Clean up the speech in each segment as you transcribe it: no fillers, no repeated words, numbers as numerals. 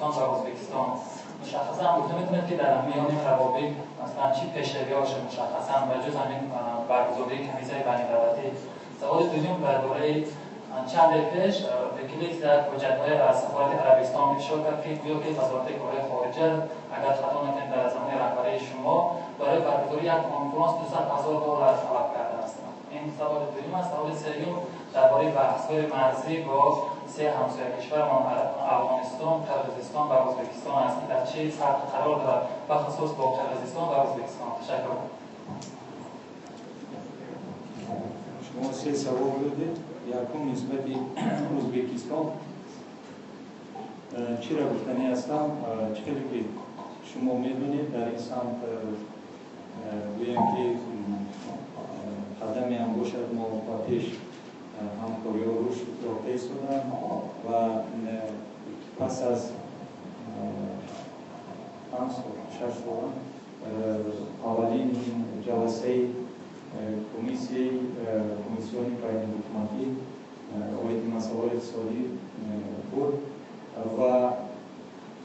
Тоҷикистон ва Ӯзбекистон. Мушаххасан гуфта метавонед, ки дар миёни равобит масалан чӣ пешравиҳо шуд, мушаххасан ба ҷуз ҳамин баргузории комиссияи байнидавлатӣ? Саволи дуюм дар бораи чанде пеш Викиликс як ҳуҷҷатҳое аз сафорати Арабистон ифшо кард, ки гӯё ки Вазорати корҳои хориҷа, агар хато накунем, дар замони раҳбарии шумо барои баргузории як конфронс 200 000 доллар талаб кардааст. Ин саволи дуюм аст. Саволи сеюм дар бораи баҳсҳои марзӣ бо се ҳамсоя кишвармон, Афғонистон, Қирғизистон ва Ӯзбекистон аст, ки дар чӣ сатҳ қарор дорад, бахусус бо Қирғизистон ва Ӯзбекистон. Ташаккур. Шумо се савол додед. Якум, нисбати Ӯзбекистон чиро гуфтанӣ ҳастам? Чӣ хеле ки шумо медонед, дар ин самт, гӯям ки, қадаме ҳам бошад, мо ба пеш ҳамкориҳо рушд ёфта истоданд ва пас аз 5 сол, 6 сол аввалин ҷаласаи комиссияи комиссиони байниҳукуматӣ оиди масъалаҳои иқтисодӣ буд. Ва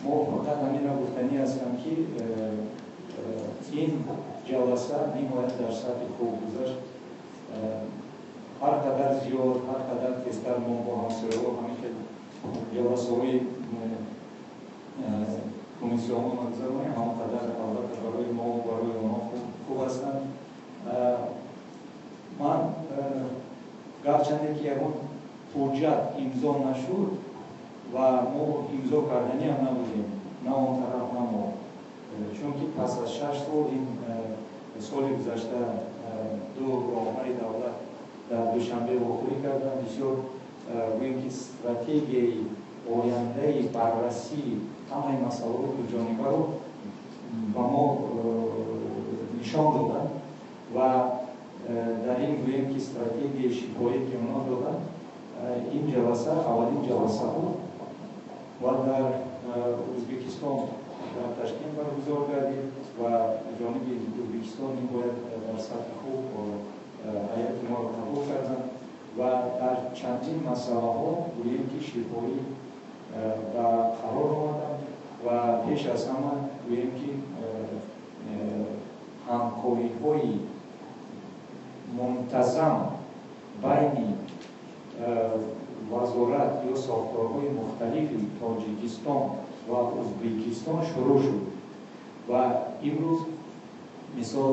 мо фақат ҳаминро гуфтанӣ ҳастам, ки ин ҷаласа ниҳоят дар сатҳи хуб гузашт. Ҳар қадар зиёд, ҳар қадар тезтар мо бо ҳамсояҳо ҳамин хел ҷаласаҳои комиссияҳо гузаронем, ҳамон қадар албатта барои мо, барои онҳо хуб ҳастанд. Ман гарчанде ки ягон ҳуҷҷат имзо нашуд ва мо имзо карданӣ ҳам набудем, на он тараф, на мо, чунки пас аз 6 сол, ин соли гузашта, ду роҳбари давлат дар Душанбе вохӯрӣ карданд. Бисёр, гӯем ки, стратегияи ояндаи баррасии ҳамаи масъалаҳои дуҷонибаро ба мо нишон доданд ва дар ин, гӯем ки, стратегияи шифоӣ, ки онҳо доданд, ин ҷаласа аввалин ҷаласа буд ва дар Ӯзбекистон, дар Ташкент баргузор гардид ва ҷониби Ӯзбекистон ниҳоят дар сатҳи хуб ҳайати моро қабул карданд ва дар чандин масъалаҳо, гӯем ки, шифоӣ ба қарор омаданд ва пеш аз ҳама, гӯем ки, ҳамкориҳои мунтазам байни вазорат ё сохторҳои мухталифи Тоҷикистон ва Ӯзбекистон шурӯъ шуд. Ва имрӯз, мисол,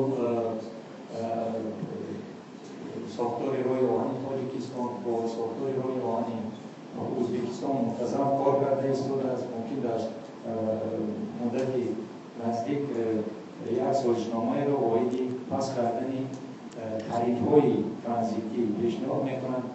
сохтори роҳи оҳани Тоҷикистон бо сохтори роҳи оҳани Ӯзбекистон мунтазам кор карда истодааст. Мумкин дар муддати наздик як созишномаеро оиди паст кардани тарифҳои транзитӣ пешниҳод мекунанд.